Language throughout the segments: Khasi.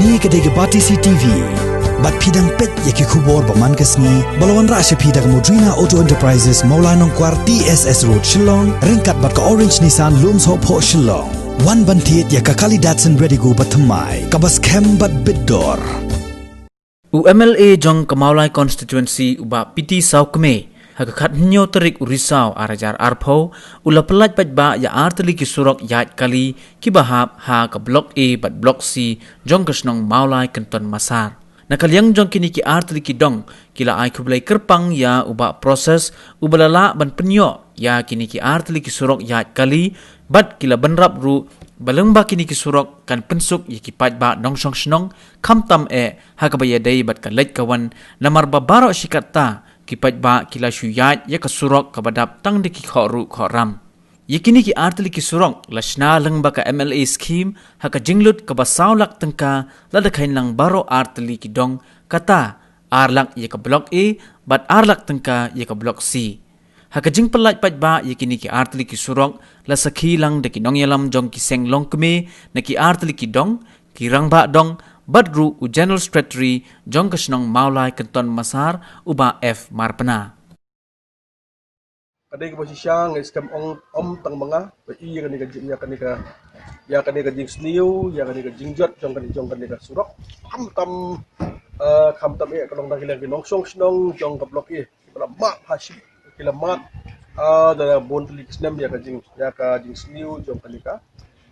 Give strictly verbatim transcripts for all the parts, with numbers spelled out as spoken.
Kane ka dei ka Batesi TV. Bad phi dang peit ïa ki khubor ba man ka sngi ba la wanrah sha phi da ka Modrina Auto Enterprises, Mawlai Nongkwar, T S S Road, Shillong, ryngkat bad ka Orange Nissan, Lumshohphoh, Shillong. Wan ban thied ïa ka kali Datsun Redigo ba thymmai, kaba skhem bad bit dor. U M L A jong ka Mawlai Constituency, u Bah P T Sawkmie, ha ka khathynñiew tarik u Risaw ar hajar arphew, u la pyllait paidbah ïa artylli ki surok ïaid kali kiba hap ha ka Block A bad Block C jong ka shnong Mawlai Kynton Massar. Na ka liang jong kine ki artylli ki dong, ki la ai khublei kyrpang ïa u Bah Process, uba la lah ban pynïoh ïa kine ki artylli ki surok ïaid kali, bad ki la bynrap ruh ba lyngba kine ki surok kan pynsuk ïa ki paidbah nongshong shnong, khamtam eh ha kaba ïadei bad ka leit ka wan, namar ba baroh shi katta ki paidbah ki la shu ïaid ïa ka surok kaba dap tang da ki khohruh khohram. Ïa kine ki artylli ki surok la shna lyngba ka M L A scheme ha ka jinglut kaba saw lak tyngka, lada kheiñ lang baroh artylli ki dong, kata ar lak ïa ka Block A bad ar lak tyngka ïa ka Block C. Ha ka jingpyllait paidbah ïa kine ki artylli ki surok, la sakhi lang da ki nongïalam jong ki seng longkmie na ki artylli ki dong, ki rangbah dong, bad ruh u General Secretary jong ka shnong Mawlai Kynton Massar, u Bah F Marpna. Ka dei kaba shisha nga skhem ong ym tang ma nga ba ïa kane ka jing, ïa kane ka, ïa kane ka jingsniew, ïa kane ka jingjot jong kane, jong kane ka surok. Khamtam, eh, khamtam eh ka long da ki la ki nongshong shnong jong ka Block A, ki la mad ha shi, ki la mad, ah, da bun tylli ki snem ïa ka jing, ïa ka jingsniew jong kane ka,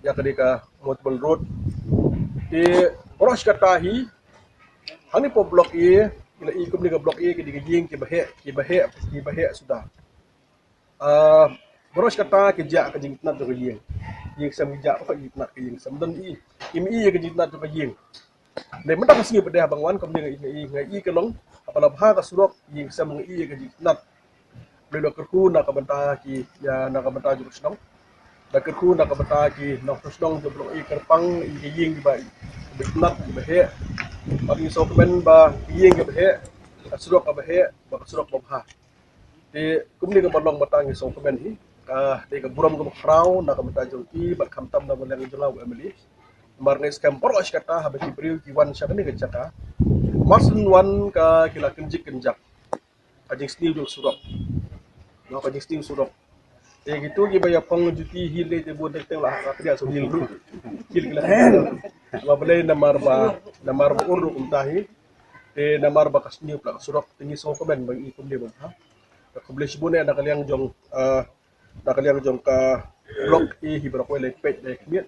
ïa kane ka Multiple Road. Te baroh shi katta hi, hangne hapoh Block A, ki la i kumne ka Block A ki dei ka ïing kiba heh, kiba heh, kiba heh suda. Ah, baroh shi katta ki jah ka jingitynnad jong ka ïing. Ïing sem ki jah, baroh ki itynnad ka ïing sem, don i, im i ka jingitynnad jong ka ïing. Dei mynta ka sngi pat de haba nga wan kumne nga i, nga i, nga i ka long, haba la bha ka surok, ïing sem nga i ka jingitynnad. Balei la kyrkhu na ka bynta ki, ïa, na ka bynta jong ka shnong. La kyrkhu na ka bynta ki nongshong shnong jong Block A, kyrpang ïa ki ïing kiba, kiba itynnad, kiba heh. Bad ngi sngewkmen ba ki ïing kiba heh, ka surok kaba heh, bad ka surok ba bha. Te kumne kaba long ba tang ngi sngewkmen hi, ka dei ka burom kaba khraw na ka bynta jong ki, bad khamtam na ka liang jong nga u M L A. Namar nga skhem baroh shi katta haba ki briew ki wan sha kane ka jaka, mar shu wan ka ki la kynjik kynjak. Ka jingsniew jong surok. Noh, ka jingsniew surok. Te kito kiba ïa phong juti hi lei te bun teng teng la ha ka ïa so hil ruh. Hil ki la. Ba balei namar ba, namar ba ur ruh kumta hi. Te namar ba ka sniew palat ka surok, te ngi sngewkmen ba ngi kumne ba bha. Ka khublei shibun eh na ka liang jong, ah, na ka liang jong ka Block A hi baroh kawei, lei peit lei khmied.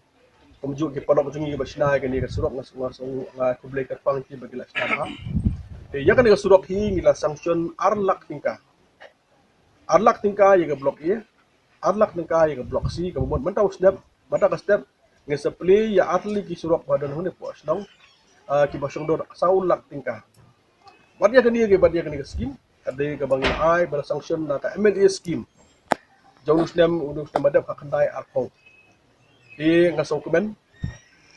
Kumjuh ki paralok jong ngi ba shna ïa kane ka surok, nga, nga, nga khublei kyrpang ki ba ki la shna bha. Te ïa kane ka surok hi ngi la sanction ar lak tyngka. Ar lak tyngka ïa ka Block A, ar lak tyngka ïa ka Block C, kaba mut mynta u step, mynta ka step, ngi sa plie ïa artylli ki surok ba don hangne hapoh shnong, ah, kiba shong dor saw lak tyngka. Bad ïa kane, bad ïa kane ka skim, ka dei kaba ngi la ai, ba la sanction na ka M L A skim jong u snem, u snem ba dep, ha khyndai arphew. Te nga sngewkmen,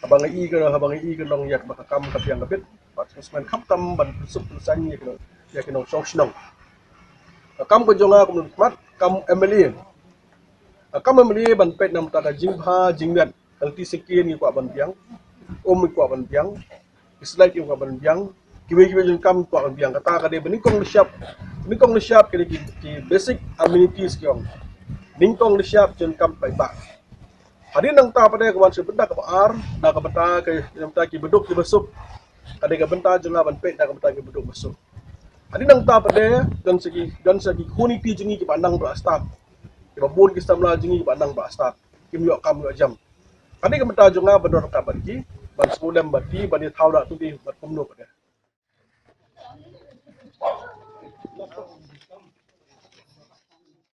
haba nga i ka, haba nga i ka long ïa kaba ka kam ka biang ka bit, bad sngewkmen khamtam ban pynsuk pynsan ïa ki nong, ïa ki nongshong shnong. Ka kam ka jong nga kum u khmat, kam M L A. Ka kam M L A ban peit na ka bynta ka jingbha jingmiat, ka lynti syngkien ngi kwah ban biang, um ngi kwah ban biang, ki slide ngi kwah ban biang, kiwei kiwei jong ki kam ngi kwah ban biang. Kata ka dei ba nyngkong nyngshap, nyngkong nyngshap ki, ki, ki basic amenities ki ong. Nyngkong nyngshap jong ki kam paidbah. Hadien nangta pat de ka wan sha bynta kaba ar, na ka bynta ka, na ka bynta ki baduk ki basuk. Ka dei ka bynta jong nga ban peit na ka bynta ki baduk basuk. Hadien nangta pat de, don sa ki, don sa ki khun niti jong ngi kiba nang ba la stad. Kiba bun ki samla jong ngi kiba nang ba la stad. Kim ïoh kam ïoh jam. Ka dei ka bynta jong nga ban don ryngkat bad ki, ban sngewlem bad ki, ban ïathaw da tu ki bad kumno pat de.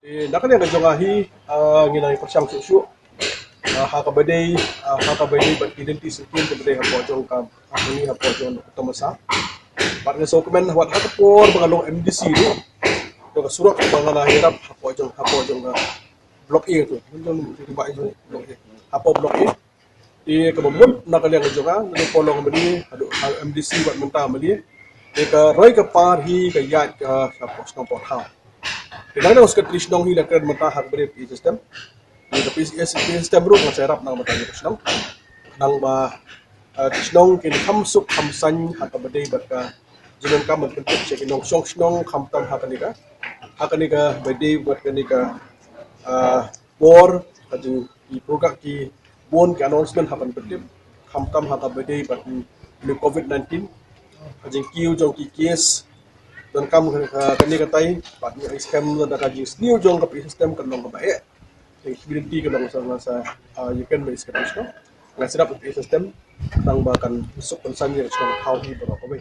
Eh, na ka liang ka jong nga hi, ah, ngi nang ïa pyrshang shuh shuh. Ah, ha kaba dei, ah, ha kaba dei bad ki lynti syngkien kiba dei hapoh jong ka, ah, ngi hapoh jong ka Kynton Massar. Bad nga sngewkmen wat ha ka por ba nga long M D C ruh, jong ka surok ba nga la ïarap hapoh jong, hapoh jong ka Block A tu. Jong, jong, jong, jong, jong, Block A. Hapoh Block A. Te kaba mut na ka liang ka jong nga, naduh ba long M L A, haduh ha M D C bad mynta M L A. Te ka roi ka par hi ka ïaid ka, ka shnong por thaw. Te na ka liang u secretary shnong hi la kren mynta ha ka bynta P A system. Te ka P A system ruh nga sa ïarap na ka bynta ka shnong. Nang ba ah, ki shnong kin kham suk kham saiñ ha kaba dei bad ka jingdonkam ban pyntip sha ki nongshong shnong khamtam ha kane ka, ha kane kaba dei bad kane ka, ah, por, ka jing ki program ki bun ki announcement ha ban pyntip khamtam ha kaba dei bad ni covid nineteen, ka jingkiew jong ki case, donkam ka, kane katai bad ni ai skhem da ka jingsniew jong ka P A system kan long kaba eh. Te ki bynti ka long sa, sa, ah, ïa ken ba i secretary shnong. Nga syrap ka P A system tang ba kan suk kan saiñ ïa ka shnong thaw hi baroh kawei.